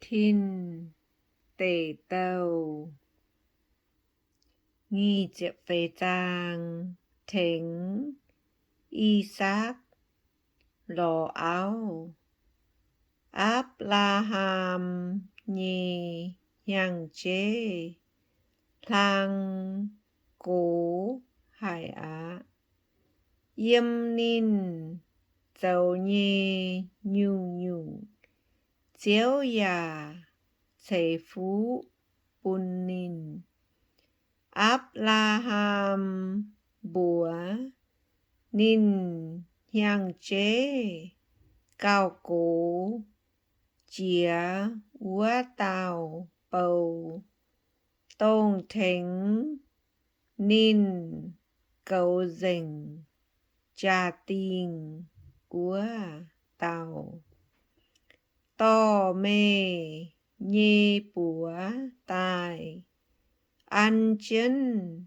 Tin Deic Douh nyic ziepc feix zaang. Tengx I^sakc lorz auv. Apc^laa^ham nyei hnyangx-jeiv hlang gox haic aqv. Yiem ninh zoux nyei nyungc-nyungc Ziouv yaac ceix fuqv bun ninh. Apc^laa^ham mbuox ninh hnyangx-jeiv gauh gox jiex wuov dauh bou, dongh tengx ninh goux nzengc jaa-dingh wuov dauh. Dorh meih nyei buoz daaih an jienv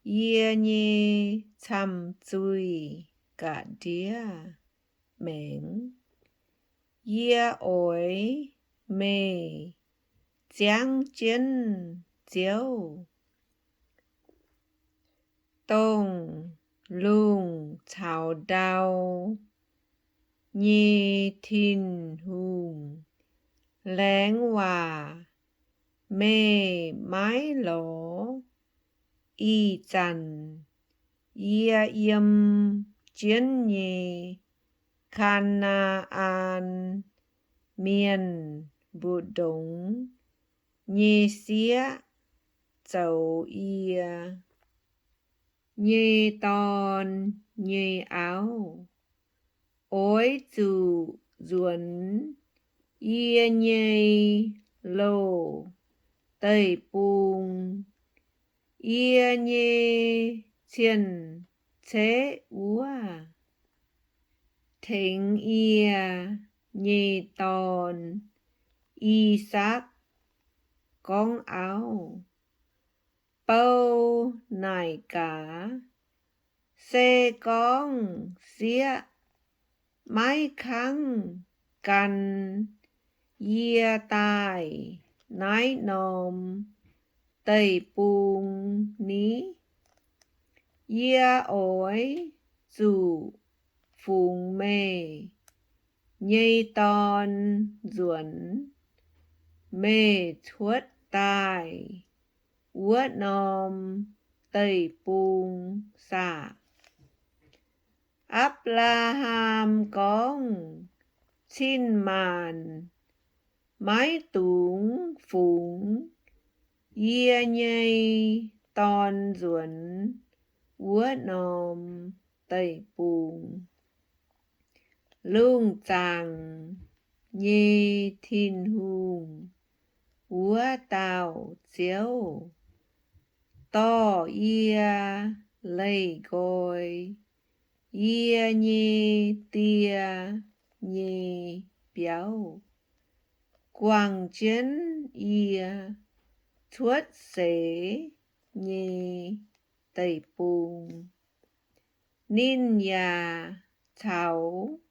yie nyei camh zuih ga'ndiev maengx. Yie oix meih ziangv jienv Ziouv, dongh lungh caux ndau nyei Tin-Hungh, laengz waac meih maiv lorz ih zanc yie yiem jienv nyei Kaa^naa^an Mienh mbu'ndongx nyei sieqv zoux yie nyei dorn nyei auv. Oix zuqc nzuonx yie nyei loz-deic-bung, yie nyei cien-ceqv wuov, tengx yie nyei dorn, I^sakc, gorngv auv. Bou naaic gaax, Se gorngv sieqv maiv kangv gan yie daaih naaiv norm deic-bung ni? Yie oix zuqc fungx meih nyei dorn nzuonx meih cuotv daaih wuov norm deic-bung saah? Apc^laa^ham gorngv, Cin-maanc maiv dungx fungx yie nyei dorn nzuonx wuov norm deic-bung. Lungh zaangc nyei Tin-Hungh, wuov dauh Ziouv, dorh yie leih nqoi yie nyei die nyei biauv, guangc jienv yie cuotv seix nyei deic-bung. Ninh yaac caux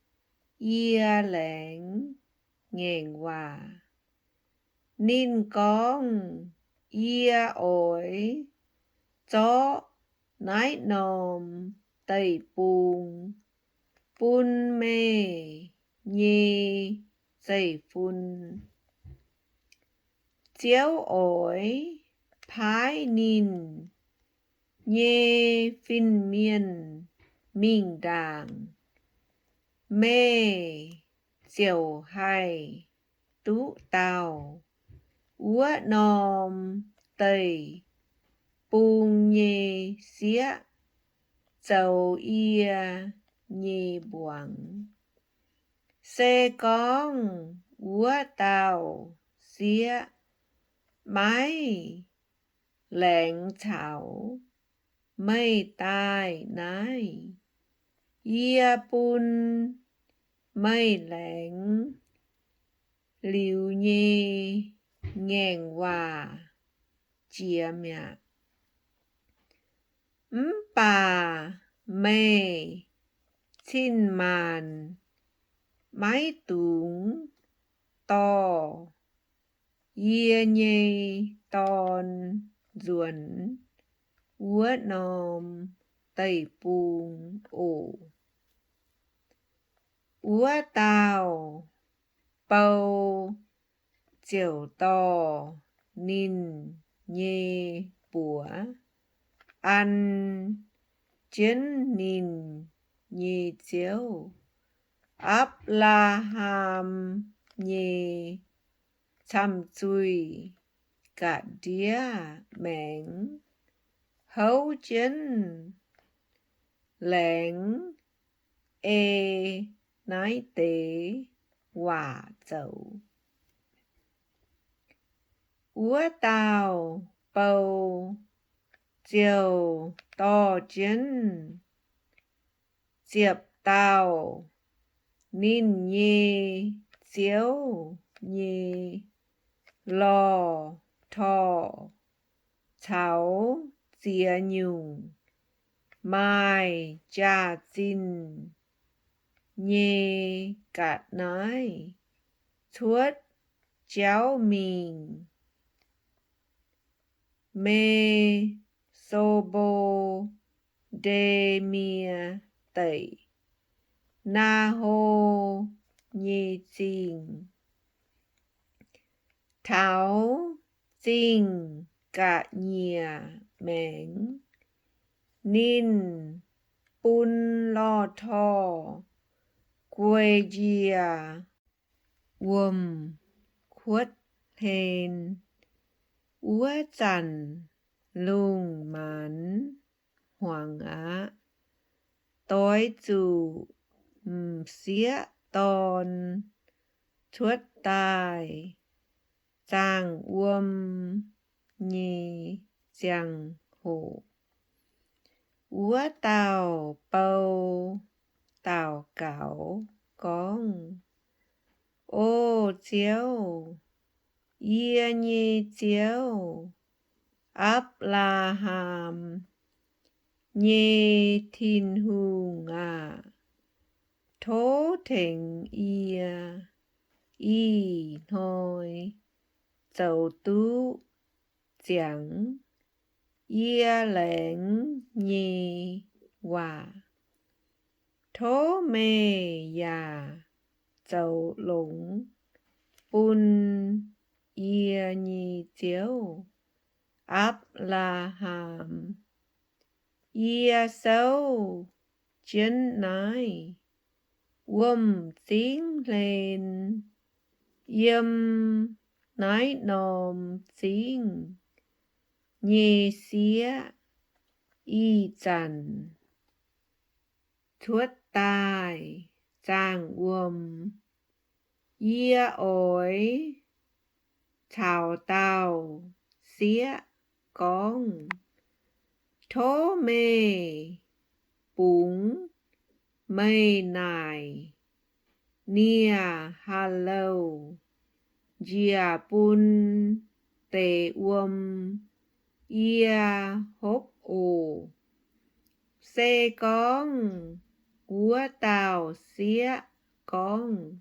yie laengz ngaengc waac. Ninh gorngv, Yie oix zorqv naaiv norm deic-bung bun meih nyei zeiv-fun. Ziouv oix paaiv ninh nyei fin-mienh mingh ndaangc. Meih ziouc haih duqv dauh wuov norm deic-bung nyei sieqv zoux yie nyei mbuangz. Se gorngv wuov dauh sieqv maiv laengz caux meih daaih naaiv, yie bun meih laengz liuz nyei ngaengc waac jiex mi'aqv. Mv baac meih cin-maanc maiv dungx dorh yie nyei dorn nzuonx wuov norm deic-bung oc. Wuov dauh bou ziouc dorh ninh nyei buoz an jienv ninh nyei ziouv, Apc^laa^ham, nyei camh zuih ga'ndiev maengx, houv jienv laengz ei naaiv deix waac zoux. Wuov dauh bou ziouc dorh jienv ziepc dauh ninh nyei ziouv nyei lorh torh caux ziex nyungc maaih jaax-zinh nyei ga'naaiv cuotv jauv mingh Me^so^mbo^nde^mie Deic, Naa^ho nyei zingh. Taux zingh ga'nyiec maengx, ninh bun lorh torh guei njiec wuom-kuotv hlen. Wuov zanc lungh maanz hmuangx aqv. Doix zuqc m'sieqv dorn cuotv daaih zaangh wuom nyei ziangh hoc, wuov dauh bou daux gaux gorngv, O Ziouv, yie nyei Ziouv, Apc^laa^ham nyei Tin-Hungh aah! Tov tengx yie ih hnoi zoux duqv ziangx yie laengz nyei waac. Tov meih yaac zoux longx bun yie nyei ziouv, Apc^laa^ham. Yie souv jienv naaiv wuom-zingv hlen, yiem naaiv norm zingv nyei sieqv ih zanc cuotv daaih zaangh wuom. Yie oix caux dauh sieqv gorngv, Tov meih bungx meih naaic nie-haa-louh njiec bun deix wuom yie hopv oc. Se gorngv wuov dauh sieqv gorngv,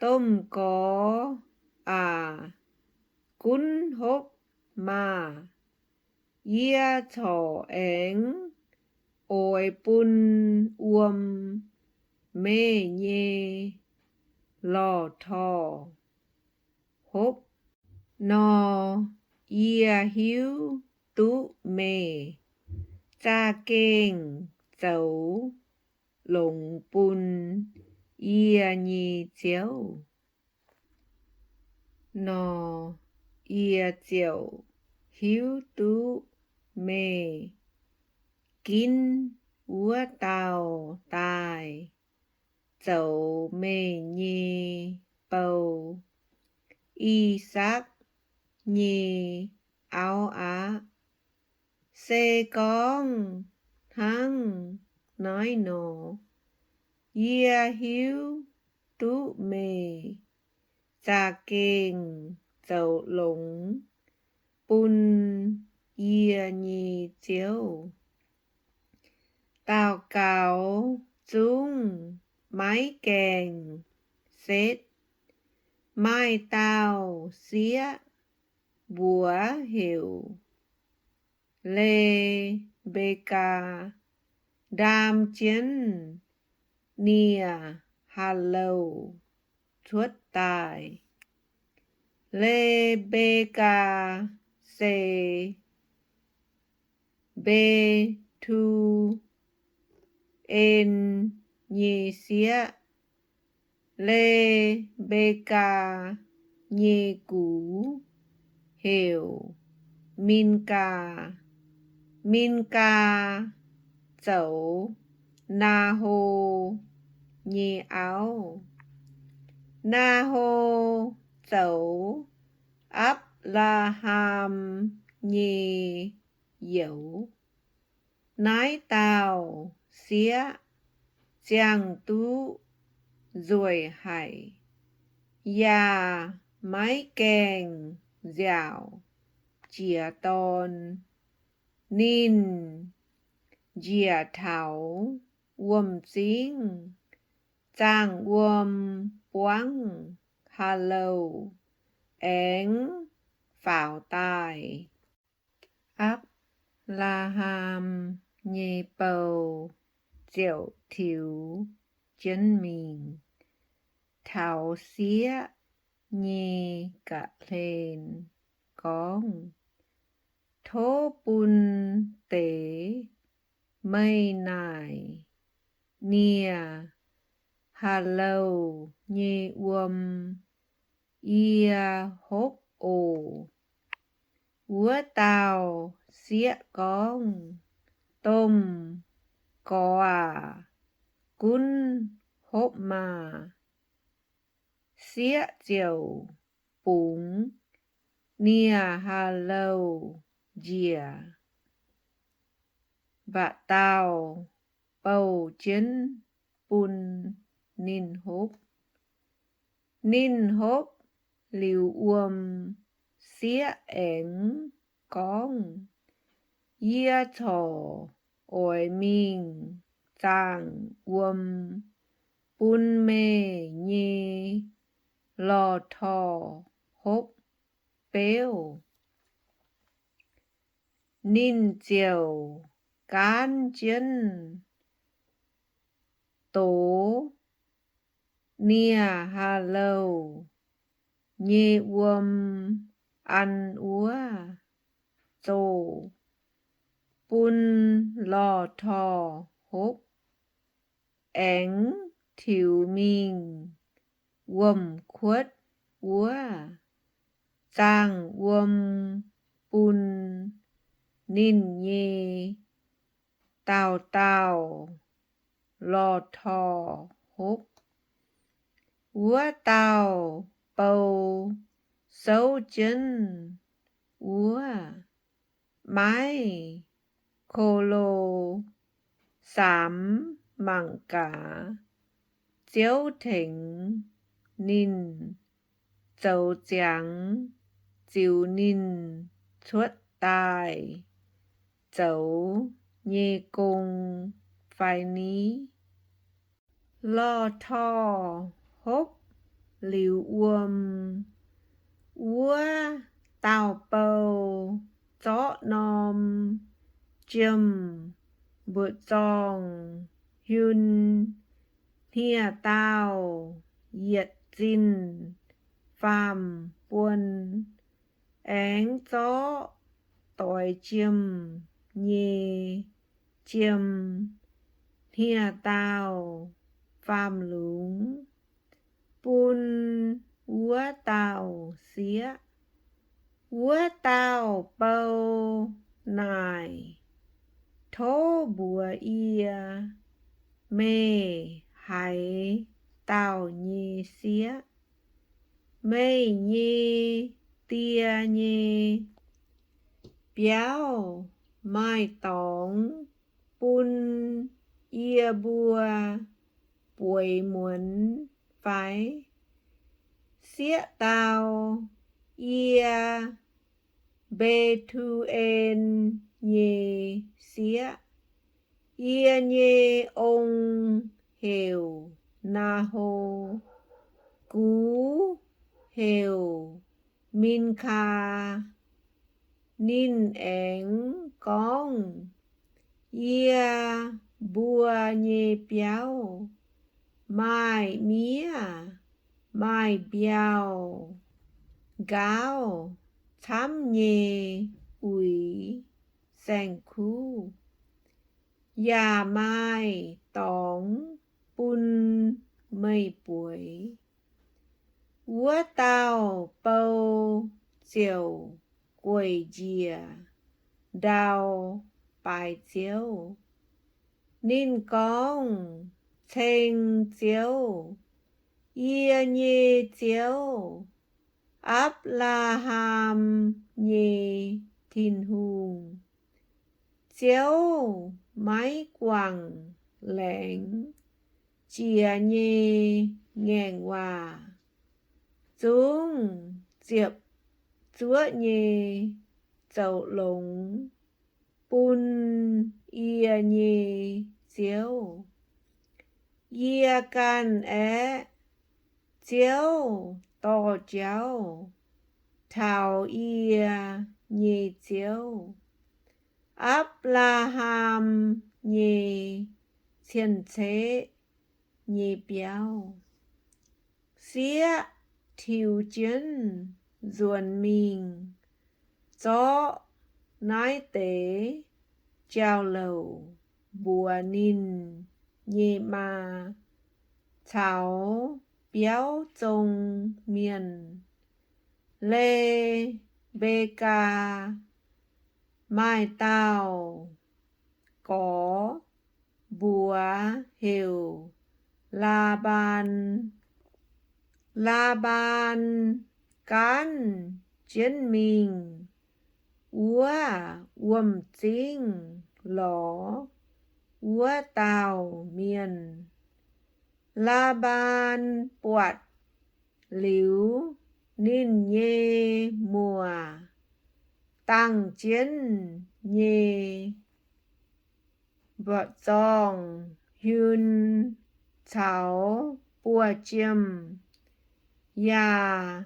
Domh Gorx aac, gunv hopv maah! Yie corc aengx oix bun wuom meih nyei lorh torh hopv nor, yie hiuv duqv meih za'gengh zoux longx bun yie nyei ziouv nor, yie ziouc hiuv duqv meih ginv wuov dauh daaih zoux meih nyei bou, I^sakc, nyei auv aqv. Se gorngv hnangv naaiv nor, yie hiuv duqv meih za'gengh zoux longx bun yie nyei ziouv. Daux gaux zungv maiv gaengh setv. Maaih dauh sieqv, mbuox heuc Le^mbe^kaa, ndaam jienv nie Haa^louv cuotv daaih. Le^mbe^kaa se Mbe^tu^en nyei sieqv. Le^mbe^kaa nyei gux heuc Minkaa. Minkaa zoux Naa^ho nyei auv. Naa^ho zoux Apc^laa^ham nyei youz. Naaiv dauh sieqv ziangh duqv nzueic haic, yaac maiv gaengh nziaauc jiez dorn. Ninh njiec taux wuom-zingv, zaangh wuom buangv Haa^louv, aengx faaux daaih. Apc^laa^ham nyei bou ziouc tiux jienv mingh taux sieqv nyei ga'hlen gorngv, Tov bun deix meih naaic nie Haa^louv nyei wuom yie hopv oc. Wuov dauh sieqv gorngv, Domh gorx aac, gunv hopv maah! Sieqv ziouc bungx nie Haa^louv njiec mba'dauh bouh jienv bun ninh hopv. Ninh hopv liuz wuom, sieqv aengx gorngv, Yie corc oix mingh zaangh wuom bun meih nyei lorh torh hopv beuv. Ninh ziouc gaanv jienv dox nie Haa^louv nyei wuom an wuov zoh bun lorh torh hopv, aengx tiux mingh wuom-kuotv wuov zaangh wuom bun ninh nyei dauh dauh lorh torh hopv. Wuov dauh bou souv jienv wuov maiv ko lo saamx mangc gaax, Ziouv tengx ninh zoux ziangx ziux ninh cuotv daaih zoux nyei gong fai ni? Lorh torh hopv liuz wuom, wuov dauh bou zorqv norm jiem-mbu'zorng hiun hniev-daauh yietc zinh faam-buon, aengx zorqv doix jiem nyei jiem hniev-daauh faam-lungz bun wuov dauh sieqv. Wuov dauh bou naaic, Tov mbuox yie, meih haaix dauh nyei sieqv? Meih nyei die nyei biauv maaih dorngx bun yie mbuo bueix muonz fai? Sieqv dau, Yie Mbe^tu^en nyei sieqv. Yie nyei ong heuc Naa^ho, gux heuc Min^kaa. Ninh aengx gorngv, Yie mbuo nyei biauv maaih miev, maaih mbiauh nqaauv camv nyei uix saeng-kuv, yaac maaih dorngx bun meih bueix. Wuov dauh bou ziouc gueic njiec ndau baaix ziouv. Ninh gorngv, Ceng Ziouv, yie nyei Ziouv, Apc^laa^ham nyei Tin-Hungh, Ziouv maiv guangc laengz jiex nyei ngaengc waac, zungv ziepc zuoqv nyei zoux longx bun yie nyei Ziouv. Yie ganh aeqv, Ziouv dorh jauv taux yie nyei Ziouv, Apc^laa^ham nyei cien-ceqv nyei biauv, sieqv tiux jienv nzuonx mingh zorqv naaiv deix jauv-louc mbuox ninh nyei maa caux biauv zong mienh. Le^mbe^kaa maaih dauh gorx mbuox heuc Laa^mbaan. Laa^mbaan gaanv jienv mingh wuov wuom-zingv lorz wuov dauh mienh. Laa^mbaan buatc liuz ninh nyei muoc dangh jienv nyei mbu'zorng-hiuin caux buoz-jiem, yaac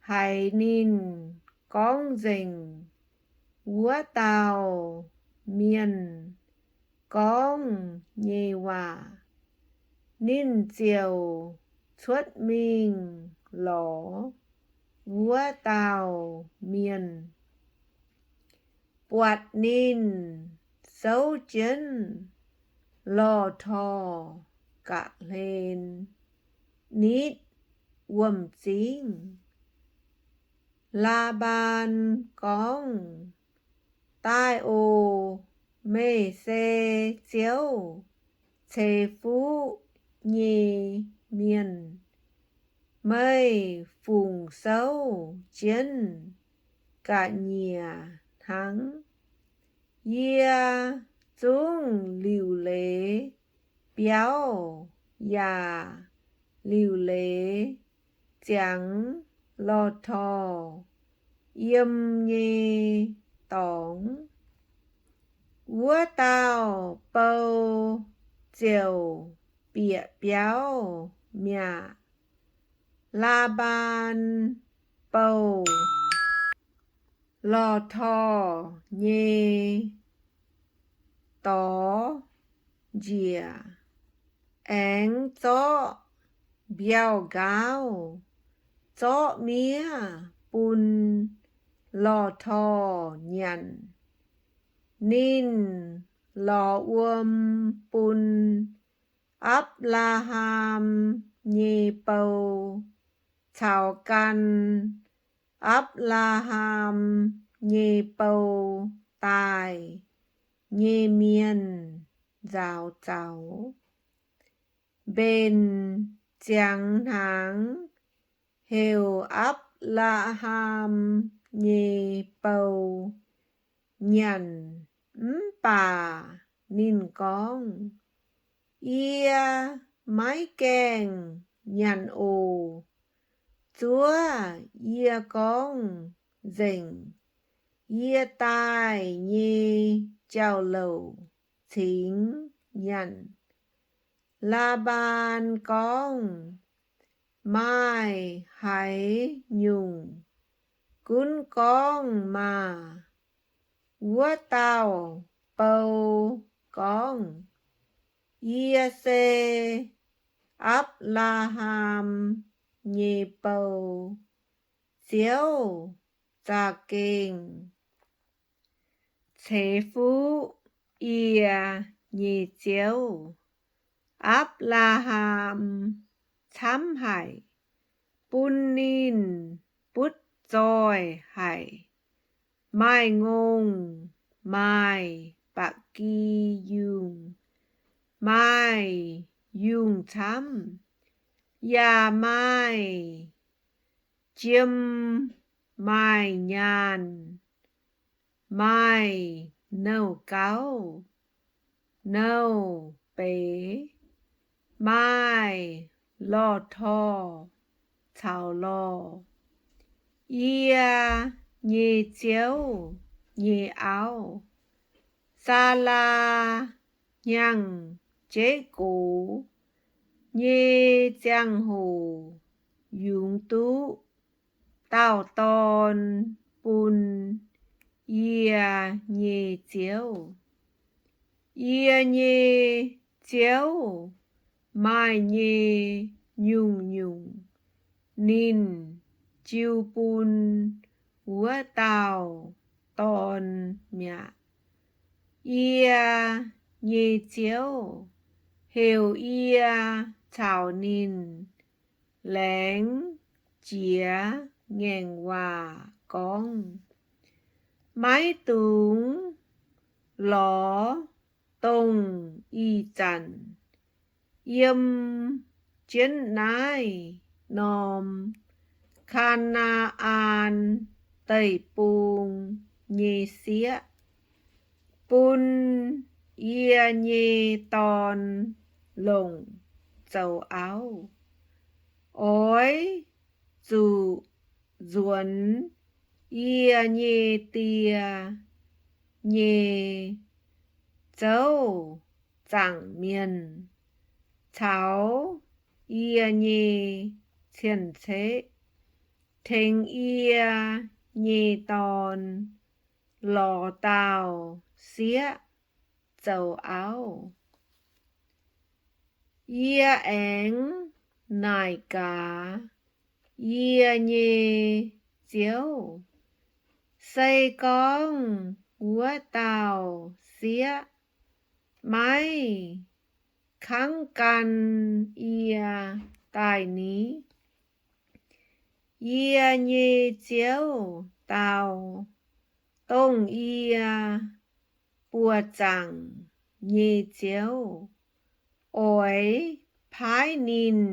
haiz ninh gorngv nzengc wuov dauh mienh gorngv nyei waac. Ninh ziouc cuotv mingh lorz wuov dauh mienh, buatc ninh souv jienv lorh torh ga'hlen nitv wuom-zingv. Laa^mbaan gorngv, Daaih oc. Meih se Ziouv ceix fuqv nyei mienh. Meih fungc souv jienv ga'nyiec hnangv. Yie zungv liuc leiz biauv yaac liuc leiz ziangx lorh torh yiem nyei dorngx. Wuov dauh bou ziouc bieqc biauv mi'aqv. Laa^mbaan bouh lorh torh nyei dorx njiec, aengx zorqv mbiauh nqaauv, zorqv miev bun lorh torh nyanc. Ninh lorz wuom bun Apc^laa^ham nyei bou caux gan Apc^laa^ham nyei bou daaih nyei mienh nzaaux zaux. Mbenc ziangx hnaangx heuc Apc^laa^ham nyei bou nyanc, mv baac ninh gorngv, Yie maiv gaengh nyanc oc. Zuov yie gorngv nzengc, yie daaih nyei jauv-louc cingx nyanc. Laa^mbaan gorngv, Maaih haaix nyungc gunv gorngv maah! Wuov dauh bou gorngv, Yie se Apc^laa^ham nyei bou. Ziouv za'gengh ceix fuqv yie nyei ziouv, Apc^laa^ham, camv haic, bun ninh butv zoih haic, maaih ngongh, maaih ba'gi yungh, maaih yungh camv, yaac maaih jiem, maaih nyaanh, maaih nouh gauv, nouh beiz, maaih lorh-torh caux lorh. Yie nyei ziouv nyei auv, Saalaa, hnyangx-jeiv gox nyei ziangh hoc yungz duqv dauh dorn bun yie nyei ziouv. Yie nyei ziouv maaih nyei nyungc-nyungc ninh jiu bun wuov dauh dorn mi'aqv. Yie nyei ziouv heuc yie caux ninh laengz jiez ngaengc waac gorngv, Maiv dungx lorz dongh ih zanc yiem jienv naaiv norm Kaa^naa^an Deic-Bung nyei sieqv bun yie nyei dorn longc zoux auv. Oix zuqc nzuonx yie nyei die nyei zouv zaangc mienh caux yie nyei cien-ceqv tengx yie nyei dorn lorz dauh sieqv zoux auv. Yie aengx naaic gaax yie nyei ziouv, Se gorngv wuov dauh sieqv maiv kangv gan yie daaih ni? Yie nyei ziouv dau, Dongh yie buoz-zaangc nyei ziouv oix paaiv ninh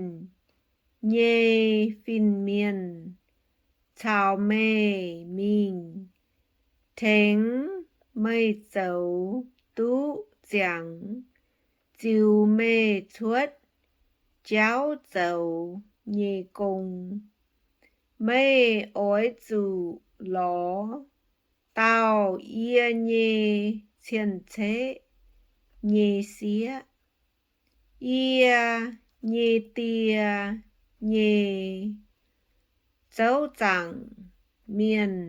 nyei fin-mienh caux meih mingh, tengx meih zoux duqv ziangx, ziux meih cuotv jauv zoux nyei gong. Meih oix zuqc lorz dauh yie nyei cien-ceqv nyei sieqv, yie nyei die nyei zouv zaangc mienh,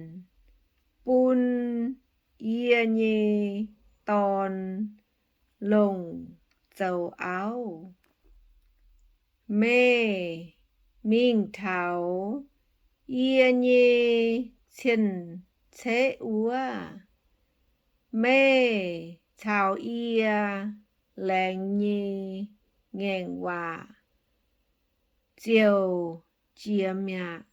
bun yie nyei dorn longc zoux auv. Meih mingh taux yie nyei cien-ceqv wuov, meih caux yie laengz nyei ngaengc waac ziouc jiex mi'aqv.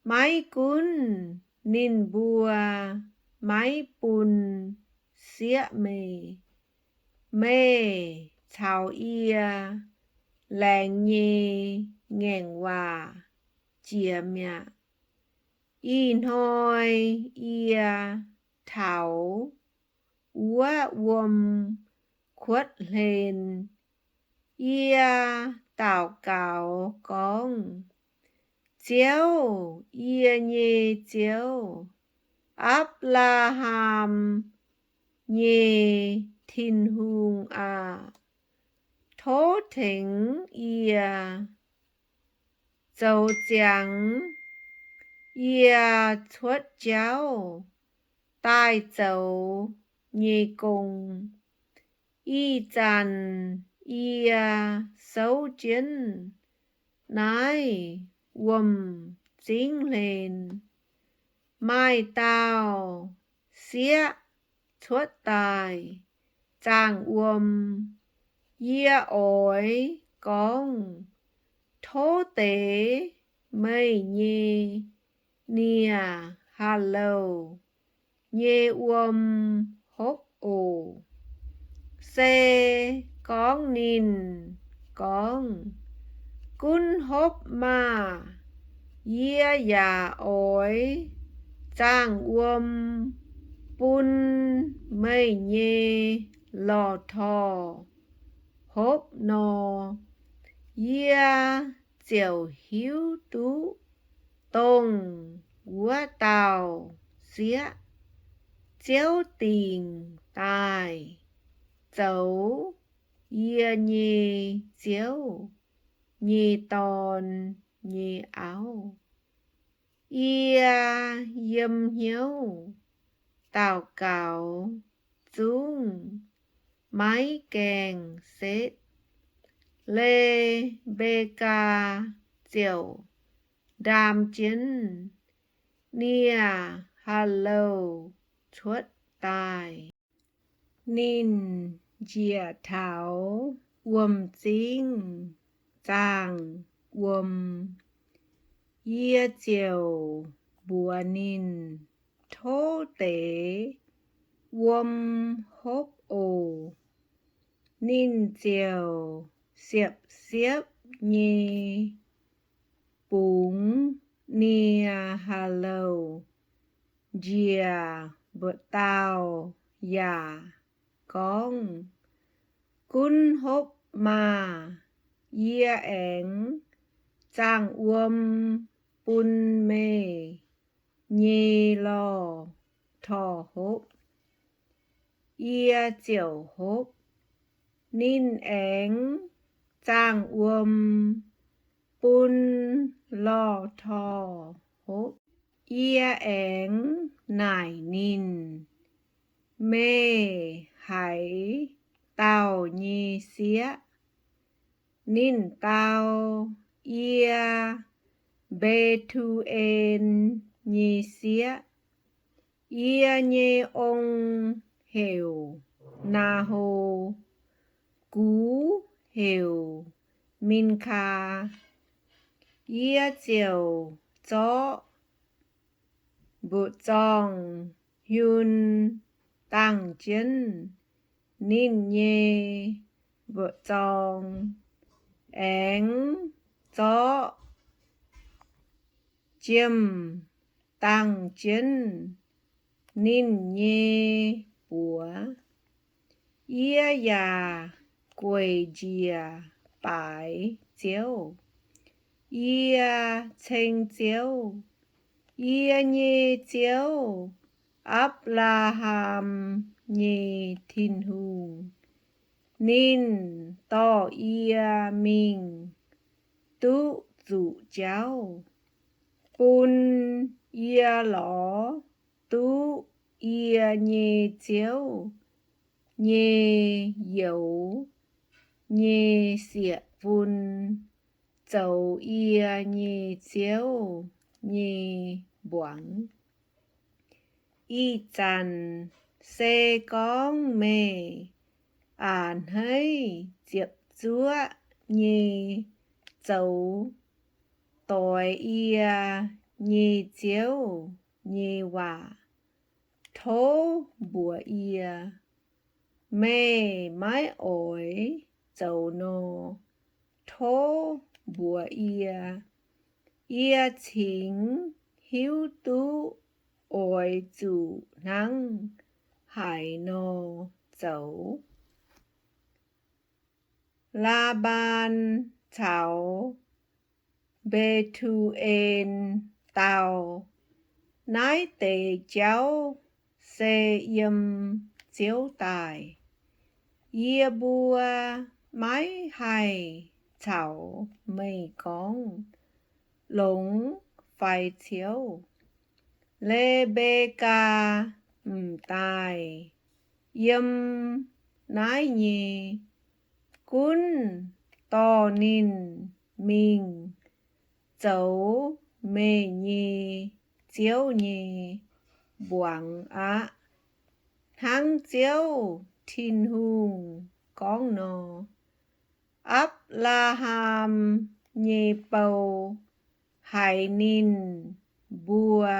Maiv gunv ninh mbuo maiv bun sieqv meih, meih caux yie laengz nyei ngaengc waac jiex mi'aqv. Ih hnoi yie taux wuov wuom kuotv hlen, yie daux gaux gorngv, Ziouv, yie nyei Ziouv, Apc^laa^ham nyei Tin-Hungh aah! Tov tengx yie zoux ziangx yie cuotv jauv daaih zoux nyei gong. Ih zanc yie souv jienv naaiv wuom-zingv hlen, maaih dauh sieqv cuotv daaih zaangh wuom. Yie oix gorngv tov deix meih nyei nie-haaix-louh nyei wuom hopv oc. Se gorngv ninh gorngv, Gunv hopv maah! Yie yaac oix zaangh wuom bun meih nyei lorh torh hopv nor, yie ziouc hiuv duqv dongh wuov dauh sieqv ziouv dingc daaih zoux yie nyei ziouv nyei dorn nyei auv. Yie yiem hnyouv daux gaux zungv maiv gaengh setv. Le^mbe^kaa ziouc ndaam jienv nie-haaix-louh cuotv daaih. Ninh njiec taux wuom-zingv zaangh wuom. Yie ziouc mbuox ninh, Tov deix wuom hopv oc. Ninh ziouc siepv-siepv nyei bungx nie-haaix-louh njiec mbu'dauh yaac gorngv, Gunv hopv maah! Yie aengx zaangh wuom bun meih nyei lorh torh hopv. Yie ziouc hopv. Ninh aengx zaangh wuom bun lorh torh hopv. Yie aengx naaic ninh, Meih haaix dauh nyei sieqv? Ninh dau, Yie Mbe^tu^en nyei sieqv. Yie nyei ong heuc Naa^ho, gux heuc Min^kaa. Yie ziouc zorqv mbu'zorng-hiun dangh jienv ninh nyei mbu'zorng, aengx zorqv jiem dangh jienv ninh nyei buoz. Yie yaac gueic njiec baaix Ziouv. Yie ceng Ziouv, Yie nyei Ziouv, Apc^laa^ham nyei Tin-Hungh. Ninh dorh yie mingh duqv zuqc jauv, bun yie lorz duqv yie nyei Ziouv nyei youz nyei sieqv-fun zoux yie nyei Ziouv nyei mbuangz. Ih zanc se gorngv meih a'hneiv ziepc zuoqv nyei zoux doix yie nyei Ziouv nyei waac, tov mbuox yie. Meih maiv oix zoux nor, tov mbuox yie. Yie cingx hiuv duqv oix zuqc hnangv haaix nor zoux. Laa^mbaan caux Mbe^tu^en dau, Naaiv deix jauv se yiem Ziouv daaih. Yie mbuo maiv haih caux meih gorngv. longx faix ciouv. Le^mbe^kaa m'daaih yiem naaiv nyei, gunv dorh ninh mingh zoux meih nyei ziouv nyei mbuangz aqv, hnangv Ziouv Tin-Hungh gorngv nor. Apc^laa^ham nyei bou haiz ninh mbuo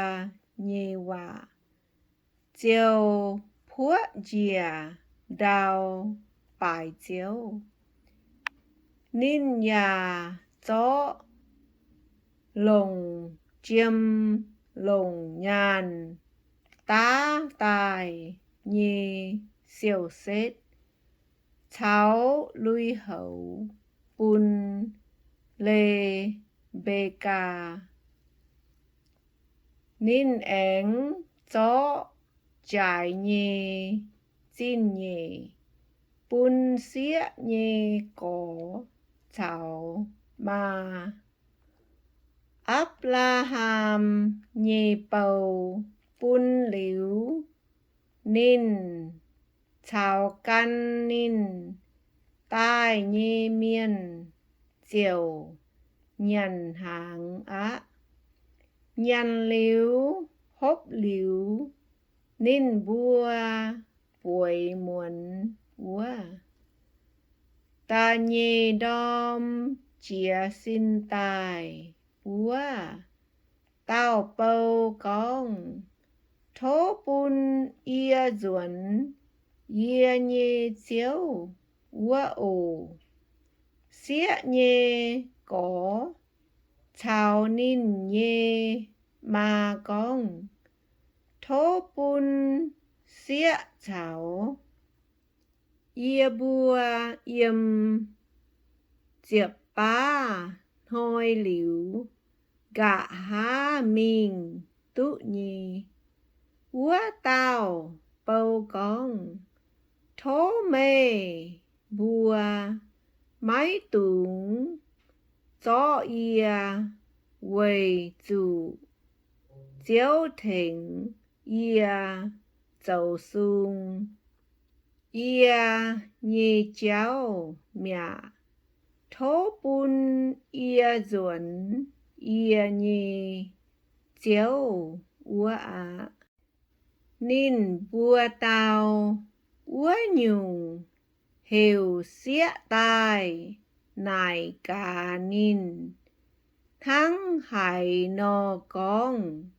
nyei waac ziouc puoqv njiec ndau baaix ziouv. Ninh yaac zorqv longc jiem longc nyaanh daav daaih nyei siou-setv caux lui-houx bun Le^mbe^kaa. Ninh aengx zorqv jaaix nyei zingh nyeic bun sieqv nyei gorx caux maa. Apc^laa^ham nyei bou bun liuz, ninh caux gan ninh daaih nyei mienh ziouc nyanc hnaangx aqv. Nyanc liuz hopv liuz, ninh mbuo bueix muonz wuov da'nyeic ndorm jiez sin daaih wuov dauh bou gorngv, Tov bun yie nzuonx yie nyei ziouv wuov oc. Sieqv nyei gorx caux ninh nyei maa gorngv, Tov bun sieqv caux yie mbuo yiem ziepc baav hnoi liuz, nqa'haav mingh duqv nyei. Wuov dauh bou gorngv, Tov meih mbuo maiv dungx zorqv yie, weic zuqc Ziouv tengx yie zoux sung. Yie nyei jauv mi'aqv. Tov bun yie nzuonx yie nyei ziouv wuov aqv. Ninh mbuo dau, Wuov nyungc, heuc sieqv daaih naaic gaax ninh hnangv haaix nor gorngv.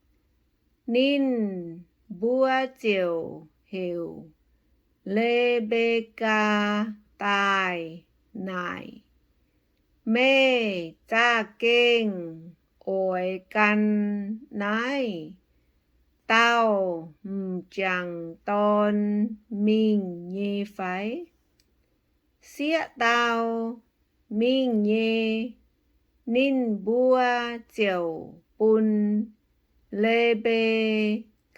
Ninh mbuo ziouc heuc Le^mbe^kaa daaih naaic, Meih za'gengh oix gan naaiv dauh m'jangc dorn mingh nyei fai? Sieqv dau, Mingh nyei. Ninh mbuo ziouc bun Le^mbe^kaa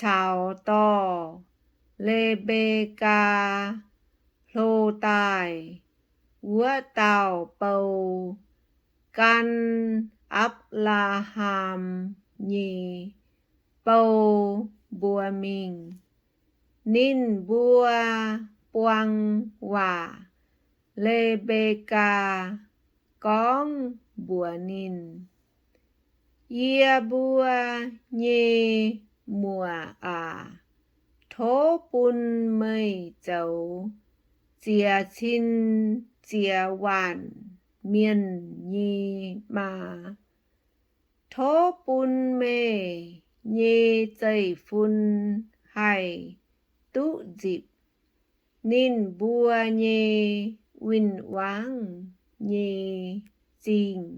caux dorh Le^mbe^kaa hlo daaih wuov dauh bou gan Apc^laa^ham nyei bou mbuo mingh. Ninh mbuo buang waac Le^mbe^kaa gorngv mbuox ninh, Yie mbuo nyei muoc aac, tov bun meih zoux ziex cin ziex waanc mienh nyei maa. Tov bun meih nyei zeiv-fun haih duqv nzipc ninh mbuo nyei win-wangv nyei zingh.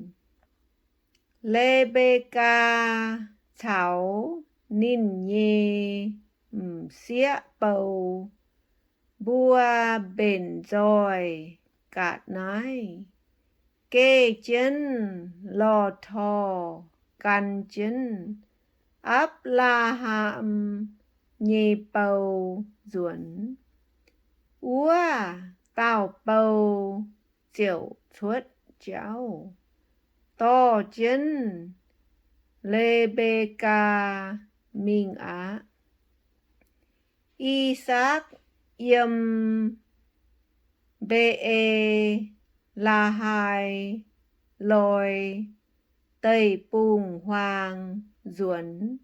Le^mbe^kaa caux ninh nyei m'sieqv bou mbuo mbenc nzoih ga'naaiv, geh jienv lorh torh gan jienv Apc^laa^ham nyei bou nzuonx. Wuov dauh bou ziouc cuotv jauv dorh jienv Le^mbe^kaa mingh aqv. I^sakc yiem Mbe^e^laa^haa^loi Deic-Bung-Huaang nzuonx,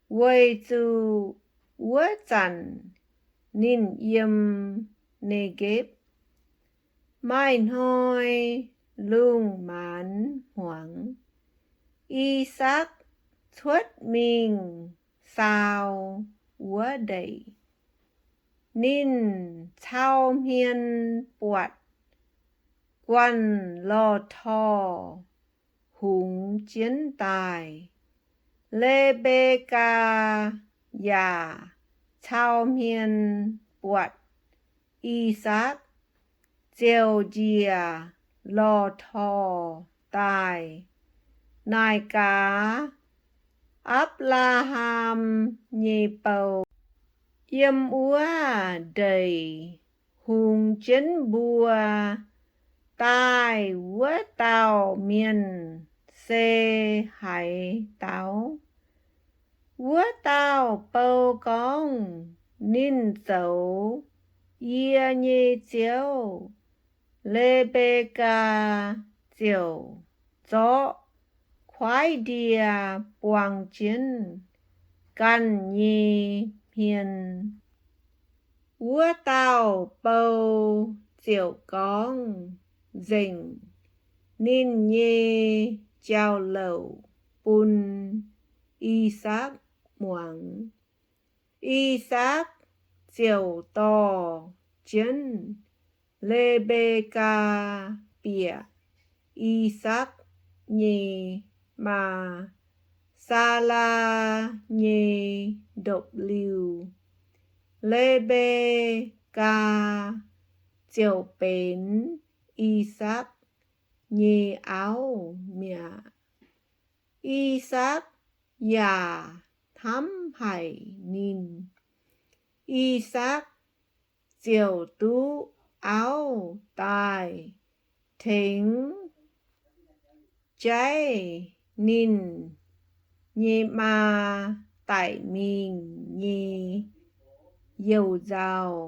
weic zuqc wuov zanc ninh yiem Ne^gepc. Maaih hnoi lungh maanz hmuangx, I^sakc cuotv mingh saau wuov ndeic. Ninh cau hmien buatc guanh lorh torh hungx jienv daaih. Le^mbe^kaa yaac cau hmien buatc I^sakc, ziouc njiec lorh torh daaih naaic gaax Apc^laa^ham nyei bou, Yiem wuov ndeic hungx jienv mbuo daaih wuov dauh mienh se haaix dauh? Wuov dauh bou gorngv, Ninh zoux yie nyei ziouv. Le^mbe^kaa ziouc zorqv kuaaiv ndie buang jienv ganh nyei hmien. Wuov dauh bou ziouc gorngv nzengc ninh nyei jauv-louc bun I^sakc muangx. I^sakc ziouc dorh jienv Le^mbe^kaa bieqc I^sakc nyei maa, Saalaa, nyei ndopv-liuh. Le^mbe^kaa ziouc benx I^sakc nyei auv mi'aqv. I^sakc yaac hnamv haic ninh. I^sakc ziouc duqv auv daaih tengx jaiv ninh nyei maa daic mingh nyei youh nzauh.